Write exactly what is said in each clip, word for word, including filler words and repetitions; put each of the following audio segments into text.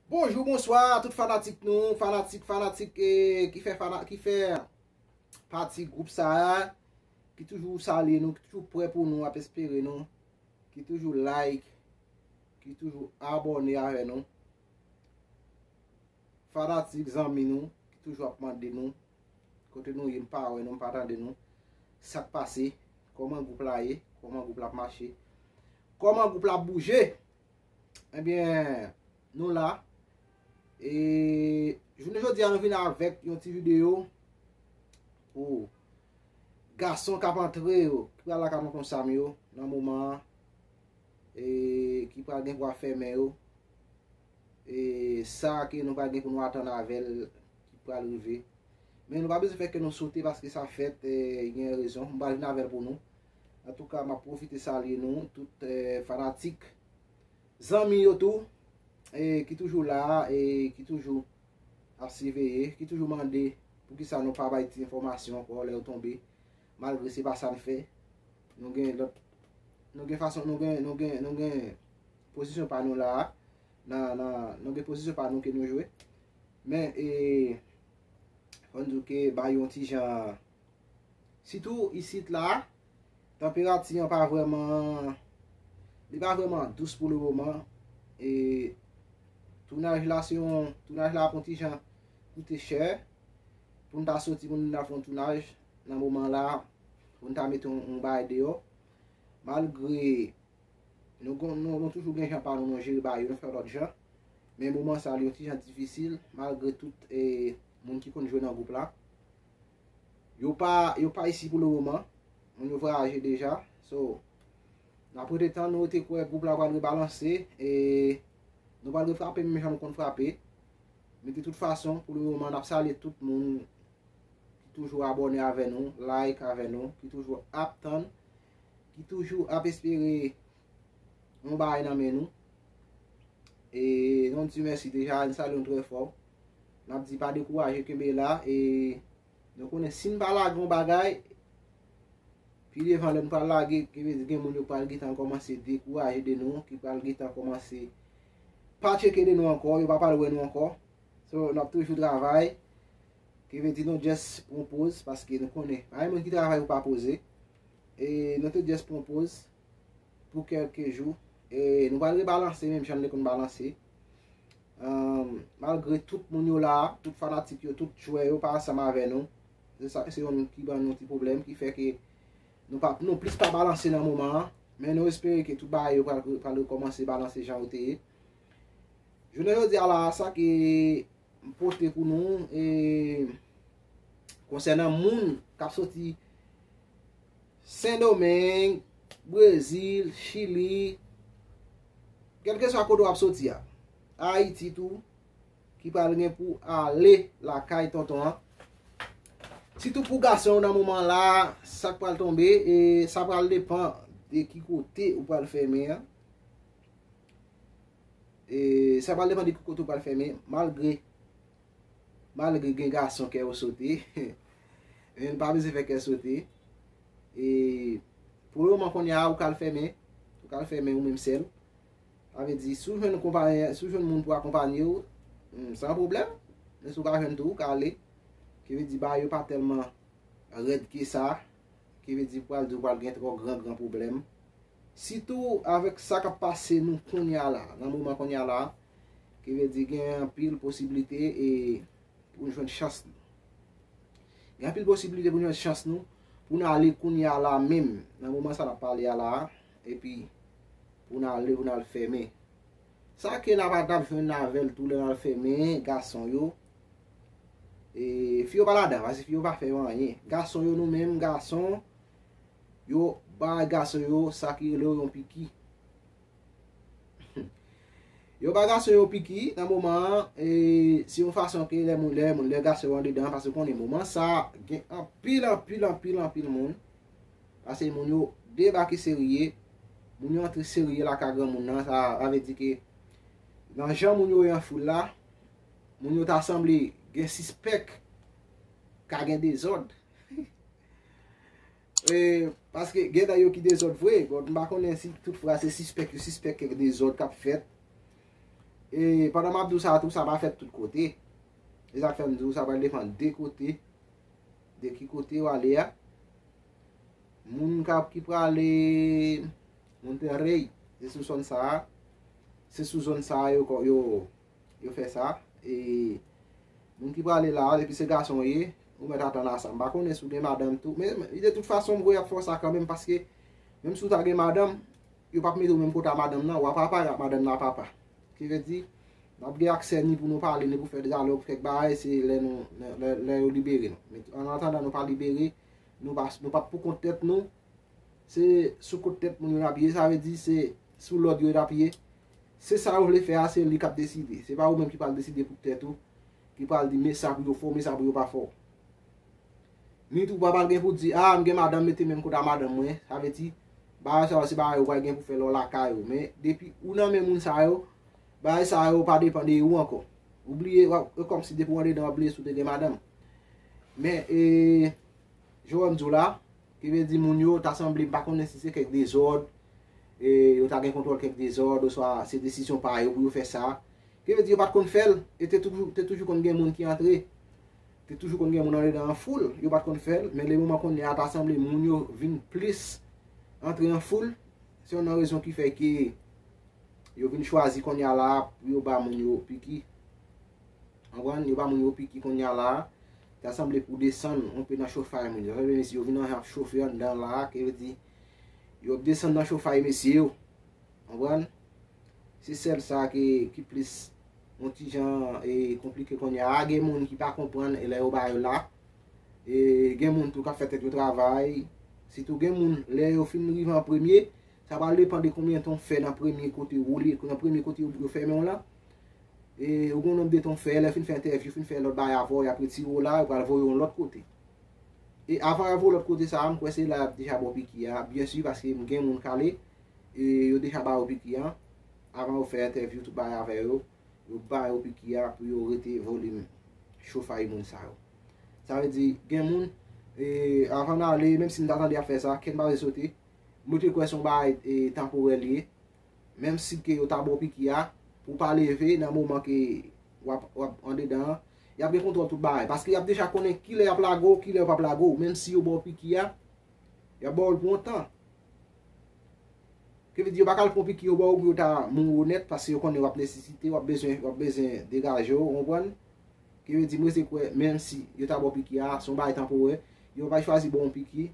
Bonjou, bonswa tout fanatik nou, fanatik, fanatik eh, ki fè fana, ki fè pati gwoup sa a, ki toujou salye nou, ki toujou prè pou nou, ap espere nou, ki toujou like, ki toujou abòne avè nou. Fanatik, zanmi nou, ki toujou ap mande nou kote nou ye, m pa wè nou, m pa tande nou. Sa k pase? Kòman gwoup la ye? Kòman gwoup la ap mache? Kòman gwoup la ap bouje? Ebyen, nou la. E jounen jodi a, nou vin avèk yon ti videyo pou gason k ap antre yo, ki pral lakay tonton Sam yo nan moman an, e ki pral gen pou ap fèmen yo. E sa ke nou pral gen pou nou atann avè l ki pral rive. Men nou pa bezwen fè kè nou sote paske sa fèt, e, gen rezon. M pral vin avè l pou nou. Antouka, m ap pwofite salye nou, tout eh, fanatik, zanmi yo tou, eh, ki toujou la, eh, ki toujou ap siveye, ki toujou mande poukisa nou pa bay ti enfòmasyon ankò lè yo tonbe, malgre se pa sa n fè. Nou gen lòt, nou gen fason, nou gen, nou gen, nou gen pozisyon pa nou la, nan, nan, nou gen pozisyon pa nou ke nou jwe. Men, eh, fò n di w ke bay yon ti jan Sitou isit la, tanperati an pa vrèman, li pa vrèman dous pou le moman. E tounaj la se yon, tounaj la ap yon ti jan koute chè. Pou n ta soti, pou n ta fè yon tounaj nan moman la, pou n ta mete yon, yon bagay deyò. Malgre nou, gon- nou, nou toujou gen jan pa nou, nou jere bagay yo, nou fè lòt jan. Men moman sa, li yon ti jan difisil, malgre tout eh, moun ki konn jwe nan gwoup la. Yo pa, yo pa isi pou le moman. Moun yo vwayaje deja. So, n ap rete tann, nou rete kwè gwoup la pral rebalanse. E nou pral refrape menm jan nou konn frape. Men de tout fason, pou le moman, n ap salye tout moun ki toujou abòne avè nou, like avè nou, ki toujou ap tann, ki toujou ap espere yon bagay nan men nou. E nou di mèsi deja, n salye nou trè fò. N ap di pa dekouraje, kenbe la. E nou konnen si n pa lage yon bagay, pi devan lè n pral lage, ki vle di gen moun yo pral gentan kòmanse dekouraje de nou, ki pral gentan kòmanse pa tcheke de nou ankò, yo pa pral wè nou ankò. So, n ap toujou travay. Ki vle di nou just pran poz, paske nou konnen pa gen moun ki travay pou pa poze. E nou te just pran poz pou kèlke jou. E nou pral rebalanse menm jan nou te konn balanse. Ahn, malgre tout moun yo la, tout fanatik yo, tout jwè yo pa ansanm avè nou. Se sa, se yon ki ban nou ti pwoblèm, ki fè ke nou pa, nou plis pa balanse nan moman an. Men nou espere ke tout bagay yo pral, pral rekòmanse balanse jan yo te ye. Jounen jodi a la, sa ke m pote pou nou, e, konsènan moun k ap soti Sendomeng, Brezil, Chili, kèlkeswa kote w ap soti a, Ayiti tou, ki pral gen pou ale lakay tonton an. Sitou pou gason yo nan moman la, sa k pral tonbe, e sa pral depann de ki kote ou pral fèmen an. E sa pral depann de ki kote ou pral fèmen, malgre, malgre gen gason kè yo sote, men pa bezwen fè kè sote. E pou le moman kounye a, ou kal fèmen, ou kal fèmen ou menm sèl. Sa vle di, si w jwenn konpayi, si w jwenn moun pou akonpanye w, hmm, san pwoblèm. Men si w pa jwenn tou, ou ka ale. Ki vle di, bagay yo pa tèlman rèd ke sa. Ki vle di, pral di, ou pral gen twò gran, gran pwoblèm. Sitou avèk sa k ap pase nou kounye a la, nan moman kounye a la, ki vle di, gen anpil posiblite e pou n jwenn chans nou. Gen anpil posiblite pou n jwenn chans nou, pou n ale kounye a la menm, nan moman sa n ap pale a la, epi pou n ale, pou n al fèmen. Sa ke n ap, n ap jwenn avè l tou lè n al fèmen, gason yo, e fi yo pa ladan, paske fi yo pa fè yo anyen. Gason yo, nou menm, gason, yo ba gason yo sa ki rele yo yon piki. Yo ba gason yo piki nan moman an, e se yon fason ke lè moun, lè moun, lè gason yo andedan, paske konnen moman sa, gen anpil, anpil, anpil, anpil moun. Paske moun yo debake serye, moun yo antre serye lakay granmoun nan, sa, sa vle di ke nan jan moun yo ye an foul la, moun yo ta sanble gen sispèk ka gen dezòd. E, paske gen nan yo ki dezòd vre, bon, m pa konnen si tout fwa se sispèk yo sispèk kèk dezòd k ap fèt. E pandan m ap di w sa tou, sa pa fèt tout kote. E sa k fè m di w sa pral depann de kote, de ki kote w ale a. Moun k ap, ki prale Monterrey, se sou zòn sa a. Se sou zòn sa a yo, yo, yo fè sa. E moun ki prale la, depi se gason w ye, ou mèt atann a sa. M pa konnen si w gen madanm tou. Men, men, de tout fason, m kwè y ap fè w sa kanmenm, paske menm si w ta gen madanm, yo p ap mete w menm kote a madanm nan, w ap aparèt ak madanm nan papa. Ki vle di, n ap gen aksè ni pou nou pale, ni pou fè dyalòg, kèk bagay, se lè nou, lè, lè, lè yo libere nou. Men an atandan nou pa libere, nou pa, nou p ap pou kont tèt nou, se sou kont tèt moun yo n ap ye, sa vle di se sou lòd yo n ap ye. Se sa yo vle fè a, se li k ap deside. Se pa ou menm ki pral deside pou tèt ou, ki pral di men sa pou yo fè w, men sa pou yo pa fè w. Ni tou pa pral gen pou di, a, m gen madanm, mete men m kote a madanm mwen. Sa vle di, bagay sa yo se bagay ou pral gen pou fè lè w lakay ou. Men depi ou nan men moun sa yo, bagay sa yo pa depann de ou ankò. Ou bliye, w ap, e kòmsi depi w andedan w ap bliye si w te gen madanm. Men, e, jan w wè m di w la, ki vle di moun yo, ta sanble, m pa konnen si se kèk dezòd, e, yo ta gen kontwòl kèk dezòd, oswa se desizyon pa yo pou yo fè sa. Ki vle di yo pa t konn fè l, e te toujou, te toujou konn gen moun ki antre. Te toujou konn gen moun andedan an foul, yo pa t konn fè l, men le moman kounye a ta sanble moun yo vin plis antre an foul. Se youn nan rezon ki fè ke yo vin chwazi kounye a la pou yo ba moun yo piki. Konprann? Yo ba moun yo piki kounye a la. Ta sanble pou desann yon pe nan chofay moun yo. Sa vle di, mesye yo vin ap chofe anndan la, ki vle di, yo ap desann nan chofay mesye yo. Konprann? Se sèl sa ki, ki plis yon ti jan, e, konplike kounye a. Gen moun ki pa konprann, e lè yo ba yo la. E gen moun tou k ap fè tèt yo travay. Sitou gen moun, lè yo fin rive an premye, sa pral depann de konbyen tan w fè nan premye kote w olye, nan premye kote yo, yo fèmen w la. E ou gen yon nonb de tan w fè, lè yo fin fè entèvyou, fin fè lòt bagay avè w, y ap retire w la, yo pral voye w yon lòt kote. E avan y ap voye w lòt kote sa a, m kwè se la y ap deja ba w piki a, byen si, paske gen moun k ale, e yo deja ba yo piki a, avan yo fè entèvyou, tout bagay avè yo, yo ba yo piki a pou yo rete volim chofay moun sa yo. Sa vle di, gen moun, e, avan n ale, menm si m ta tande y ap fè sa, kè m pa vle sote, mwen te kwè se yon bagay, e, tanporè l ye, menm si ke yo ta ba w piki a, pou w pa leve nan moman ke w ap, w ap andedan an, y ap gen kontwòl tout bagay. Paske y ap deja konnen kilè y ap lage w, kilè yo p ap lage w. Menm si yo ba w piki a, y ap ba w l pou yon tan. Ki vle di yo pa ka al pran piki yo ba w pou yo ta mouri w nèt, paske yo konnen w ap nesesite, w ap bezwen, w ap bezwen degaje w, w konprann? Ki vle di, mwen se kwè, menm si yo ta ba w piki a, se yon bagay tanporè, yo pa chwazi ba w yon piki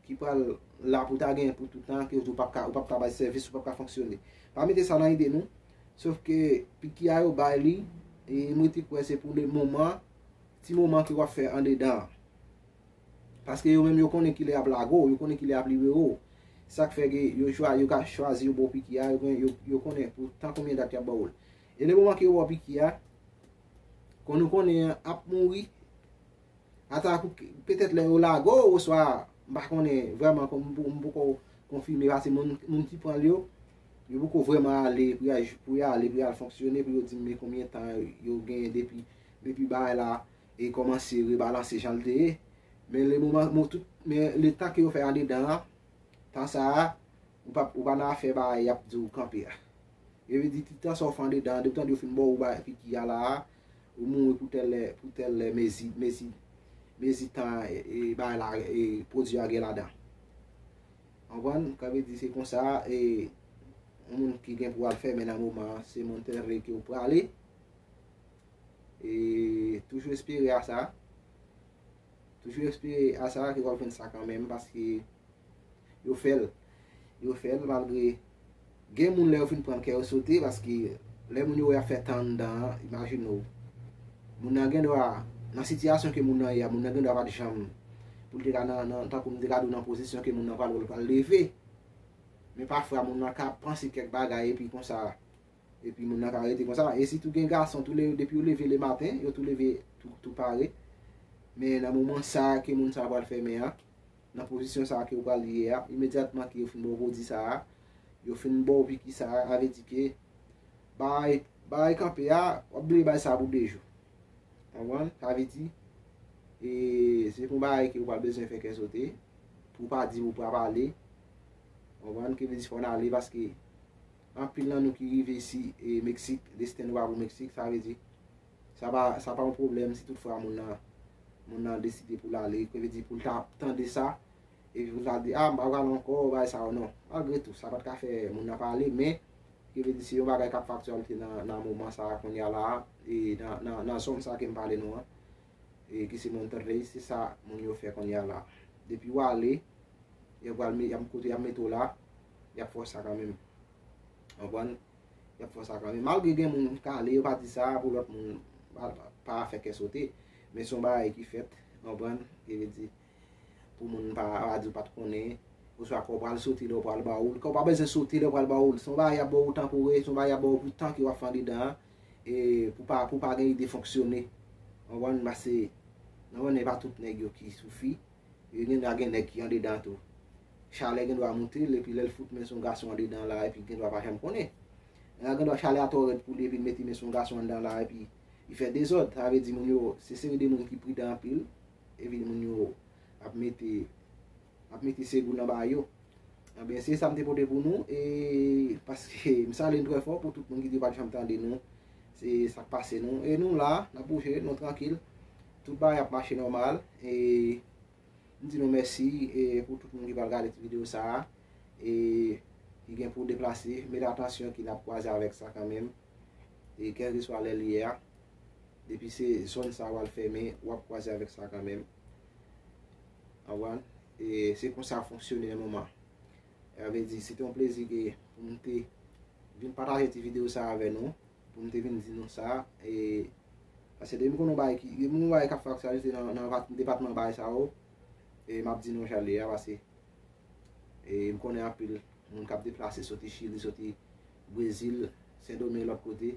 ki pral la pou ta gen pou tout tan, ke ou p ap ka, ou p ap ka bay sèvis, ou p ap ka fonksyone. Pa mete sa nan ide nou, sof ke piki a yo bay li, e mwen te kwè se pou le moman, ti moman ke w ap fè andedan an. Paske yo menm yo konnen kilè y ap lage w, yo konnen kilè y ap libere w. Sa k fè ke yo chwa, yo ka chwazi yo ba w piki a, yo, yo, yo konnen pou tan konbyen dat y ap ba w l. E le moman ke yo ba w piki a, kon nou konnen an ap mouri, ata pou, petèt lè yo lage w, oswa, m pa konnen vrèman, kon m, m poko konfime, paske moun, moun ki pran l yo, yo poko vrèman ale pou y al, pou y ale, pou y al fonksyone, pou yo di m men konbyen tan yo genyen depi, depi bagay la e kòmanse rebalanse jan l te ye. Men le moman, mo-, tout, men letan ke yo fè andedan an, tan sa a, ou pa, ou pa nan afè bagay y ap di w kanpe a. Yo vle di, tout tan sa w fè andedan an, depi tande yo fin ba w bagay piki a la a, ou mouri pou tèl lè, pou tèl lè mezi, mezi, mezi tan, e, e, bagay la, e, pwodui a gen ladan. Konprann? Sa vle di, se konsa, e, yon moun ki gen pou al fèmen nan moman an, se Monterrey ke w prale. E toujou espere a sa. Toujou espere a sa ke w ap jwenn sa kanmenm, paske yo fè l. Yo fè l malgre gen moun lè yo fin pran l kè yo sote, paske lè moun yo wè y ap fè tan anndan an, imajine w. Moun nan gen dwa, nan sitiyasyon ke moun nan ye a, moun nan gen dwa pa t janm, pou l te ka nan, nan, tankou m te ka di w nan pozisyon ke moun nan pral, pral leve. Men pafwa moun nan ka panse kèk bagay epi konsa, epi moun nan ka rete konsa. E sitou gen gason, tou le, depi yo leve lematen, yo tou leve tou, tou pare. Men nan moman sa a ke moun sa a pral fèmen an, nan pozisyon sa a ke ou pral ye a, imedyatman ke yo fin ba w pwodui sa a, yo fin ba w piki sa a, sa vle di ke bagay, bagay kanpe a, w ap bliye bagay sa a pou de jou. Konprann? Sa vle di, e, se pou bagay ke ou pral bezwen fè kè sote, pou w pa di ou pa pale. Konprann? Ki vle di fò n ale paske Anpil nan nou ki rive isi, e, Meksik, desten nou pa pou Meksik, sa vle di, sa pa, sa pa yon pwoblèm si toutfwa moun nan, moun nan deside pou l ale, ki vle di pou l ta tande sa, epi pou l ta di, a, m pa pral ankò, bagay sa yo, non. Malgre tou, sa pa t ka fè moun nan pa ale, men, ki vle di se yon bagay k ap fè aktyalite nan, nan moman sa a kounye a la, e nan, nan, nan zòn sa ke m pale nou an, e ki se Monterrey, se sa moun yo fè kounye a la. Depi w ale, y ap pral me-, y ap kote y ap mete w la, y ap fè w sa kanmenm. Konprann? Y ap fè w sa kanmenm. Malgre gen moun k ale, yo pa di sa pou lòt moun pa, pa, pa fè kè sote. Men se yon bagay ki fèt, konprann? Ki vle di, pou moun pa, pa di w pa t konnen, oswa kò w pral sote lè w pral ba w, kò w pa bezwen sote lè w pral ba w, se yon bagay y ap ba w tanpore, se yon bagay y ap ba w pou tan ke w ap fè andedan an, e pou pa, pou pa gen ide fonksyone. Konprann? Paske, konprann, e pa tout nèg yo ki sou fi, e gendwa gen nèg ki andedan tou. Chalè gendwa moute l, epi lè l fout men sou yon gason andedan la, epi gendwa pa janm konnen. Gendwa chalè a twò rèd pou li, epi l mete men sou yon gason anndan la, epi li fè dezòd. Sa vle di moun yo, se seri de moun ki pridan anpil, epi moun yo ap mete, ap mete segou nan ba yo. Ebyen, se sa m te pote pou nou, e paske m salye n trè fò pou tout moun ki te pa t janm tande nou. Se sa k pase nou. E nou la, n ap bouje, nou trankil. Tout bagay ap mache nòmal. E m di nou mèsi, e pou tout moun ki pral gade ti videyo sa a, e ki gen pou deplase, mete atansyon ke n ap kwaze avèk sa kanmenm. E kèlkeswa lè l ye a, depi se zòn sa a w al fèmen, w ap kwaze avèk sa kanmenm. Konprann? E se konsa l fonksyone nan moman. Sa vle di, se te yon plezi ke pou m te vin pataje ti videyo sa a avè nou, pou m te vin di nou sa. E paske depi m konnen yon bagay ki, depi m konnen yon bagay k ap fè aktyalite nan, nan depatman bagay sa yo, e m ap di nou jan l ye a, paske, e m konnen anpil moun k ap deplase soti Chili, soti Brezil, Sendomeng, lòt kote,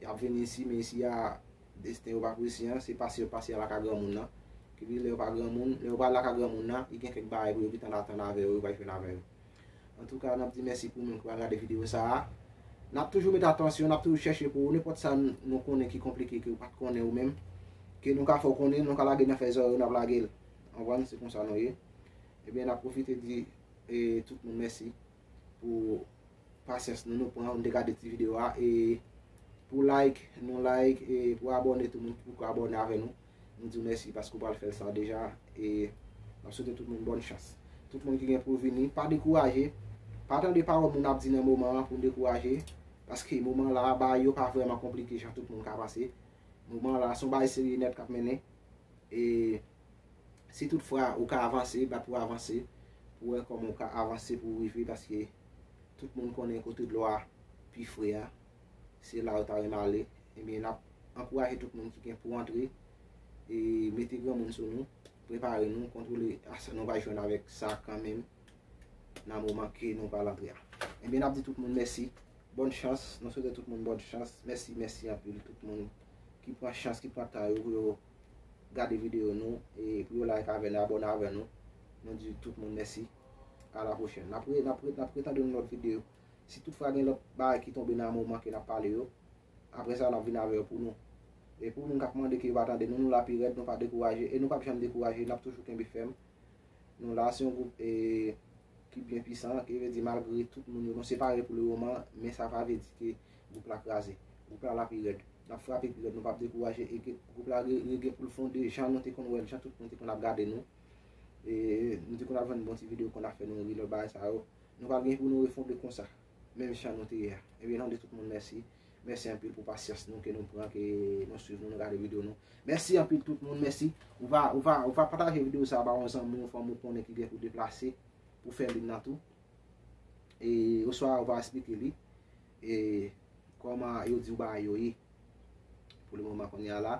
y ap vini isi, men isi a, desten yo pa presi an, se pase yo pase a lakay granmoun nan. Epi lè yo pa granmoun, lè yo pral lakay granmoun nan, e gen kèk bagay pou yo gentan atann avè yo, yo pral jwenn avè yo. Antouka, n ap di mèsi pou moun ki pral gade videyo sa a. N ap toujou met atansyon, n ap toujou chèche pou ou, nenpòt sa n-, nou konnen ki konplike ke ou pa t konnen ou menm, ke nou ka fè w konnen, nou ka lage nan fèy zòrèy ou, n ap lage l. Konprann? Se konsa nou ye. Ebyen, n ap pwofite di, e, tout moun mèsi pou pasyans nou, nou pran, nou te gade ti videyo a, e pou like, nou like, e pou abòne, tout moun ki poko abòne avè nou, nou di w mèsi paske w pral fè l sa deja, e n ap swete tout moun bòn chans. Tout moun ki gen pou vini, pa dekouraje, pa tande pawòl moun ap di nan moman an pou n dekouraje, paske moman la, bagay yo pa vrèman konplike jan tout moun ka panse. Moman la, se yon bagay serye nèt k ap mennen, e si toutfwa ou ka avanse, bat pou avanse, pou wè kòman ou ka avanse pou ou rive, paske tout moun konnen kote dlo a pi fre a, se la yo ta renmen ale. Ebyen, n ap ankouraje tout moun ki gen pou antre, e mete granmoun sou nou, prepare nou, kontwole asa nou va jwenn avèk sa kanmenm nan moman ke nou pral antre a. Ebyen, n ap di tout moun mèsi. Bòn chans, nou swete tout moun bòn chans. Mèsi, mèsi anpil tout moun ki pran chans, ki pran tan yo pou yo gade videyo nou, e pou yo like avè nou, abòne avè nou. Nou di tout moun mèsi. A la pwochèn. N ap re-, n ap re-, n ap retande yon lòt videyo. Si toutfwa gen lòt bagay ki tonbe nan moman ke n ap pale yo, apre sa, n ap vin avè yo pou nou. E pou moun k ap mande ke yo pa tande nou, nou la pi rèd, nou pa dekouraje, e nou p ap janm dekouraje, n ap toujou kenbe fèm. Nou la, se yon gwoup, e, ki byen pwisan, ki vle di malgre tout moun yo, nou separe pou le moman, men sa pa vle di ke gwoup la kraze. Gwoup la, la pi rèd. N ap frape pi rèd, nou p ap dekouraje, e ke gwoup la re-, re-, gen pou l fonde, jan nou te konn wè l, jan tout moun te konn ap gade nou. E nou te konn ap jwenn bon ti videyo, konn ap fè nou ri, lòt bagay sa yo. Nou pral gen pou nou refonde konsa, menm jan nou te ye a. Ebyen, nou di tout moun mèsi. Mèsi anpil pou pasyans nou ke nou pran, ke nou swiv nou, nou gade videyo nou. Mèsi anpil tout moun, mèsi. Ou va, ou va, ou va pataje videyo sa a ba yon zanmi w, fanmi w konnen ki gen pou deplase, pou fè vin nan tou. E, oswa ou va eksplike li, e, kòman yo di w bagay yo ye. Pou le moman kounye a la,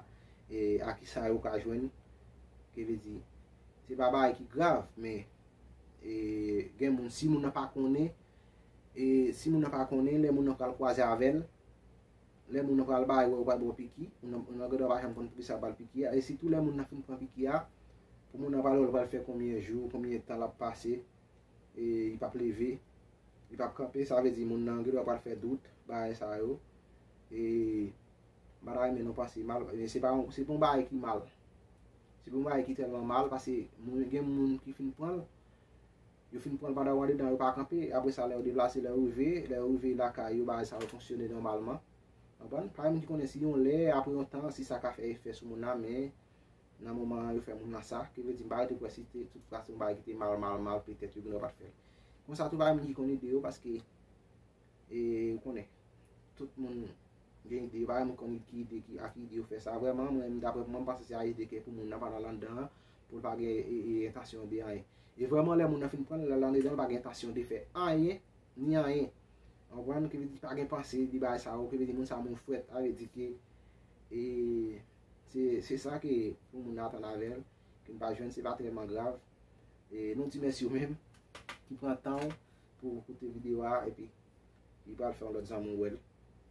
e, a kisa yo ka jwenn, ki vle di, se pa bagay ki grav, men, e, gen moun, si moun nan pa konnen, e, si moun nan pa konnen, lè moun nan pral kwaze avè l, lè moun nan pral bay, wè, ou pral ba w piki, moun nan, moun nan gendwa pa janm konn poukisa l pral piki a, e sitou lè moun nan fin pran piki a, pou moun nan pral wè l pral fè konbyen jou, konbyen tan l ap pase, e, li p ap leve, li p ap kanpe, sa vle di moun nan gendwa pral fè dout, bagay sa yo. E, m pa ta renmen nou panse mal, men se pa yon, se pa yon bagay ki mal. Se pa yon bagay ki tèlman mal, paske moun, gen moun ki fin pran l, Yo fin pran l pandan w andedan, yo pa kanpe. Apre sa, lè yo deplase, lè yo rive, lè yo rive lakay yo, bagay sa yo fonksyone nòmalman. Konprann? Pa gen moun ki konnen si yon lè, apre yon tan, si sa ka fè efè sou moun nan, men nan moman an, yo fè moun nan sa. Ki vle di, m pa rete kwè si te, tout fason, bagay ki te mal, mal, mal, petèt yo gendwa pa t fè l. Konsa tou, pa gen moun ki konn ide yo, paske, e, ou konnen, tout moun gen ide, yo pa gen moun konn ki ide, ki, ak ide yo fè sa. Vrèman, mwen, daprè mwen, m panse se a ide ke pou moun nan pa t al anndan an, pou l pa gen, e, e, entansyon de anyen. E vrèman, lè moun nan fin pran l, lè l andedan, l pa gen entansyon de fè anyen, ni anyen. Ou konprann? Ki vle di pa gen panse, di bagay sa yo, ki vle di moun sa moun frèt, sa vle di ke, e, se, se sa ke pou moun nan atann avè l, ke m pa jwenn, se pa trèman grav. E nou di mèsi ou menm, ki pran tan w pou koute videyo a, epi li pral fè yon lòt zanmi w wè l.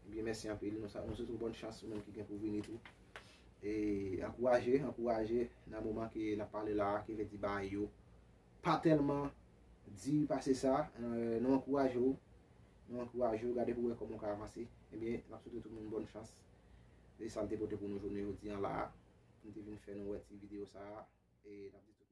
Ebyen, mèsi anpil. Nou sa, nou swete w bòn chans, ou menm ki gen pou vini tou. E ankouraje, ankouraje nan moman ke n ap pale la a, ki vle di bagay yo pa tèlman di pase sa. E, nou ankouraje w, nou ankouraje w, gade pou wè kòman w ka avanse. Ebyen, n ap swete tout moun bòn chans. Se sa m te pote pou nou jounen jodi an la a. M te vin fè nou wè ti videyo sa a. E n ap di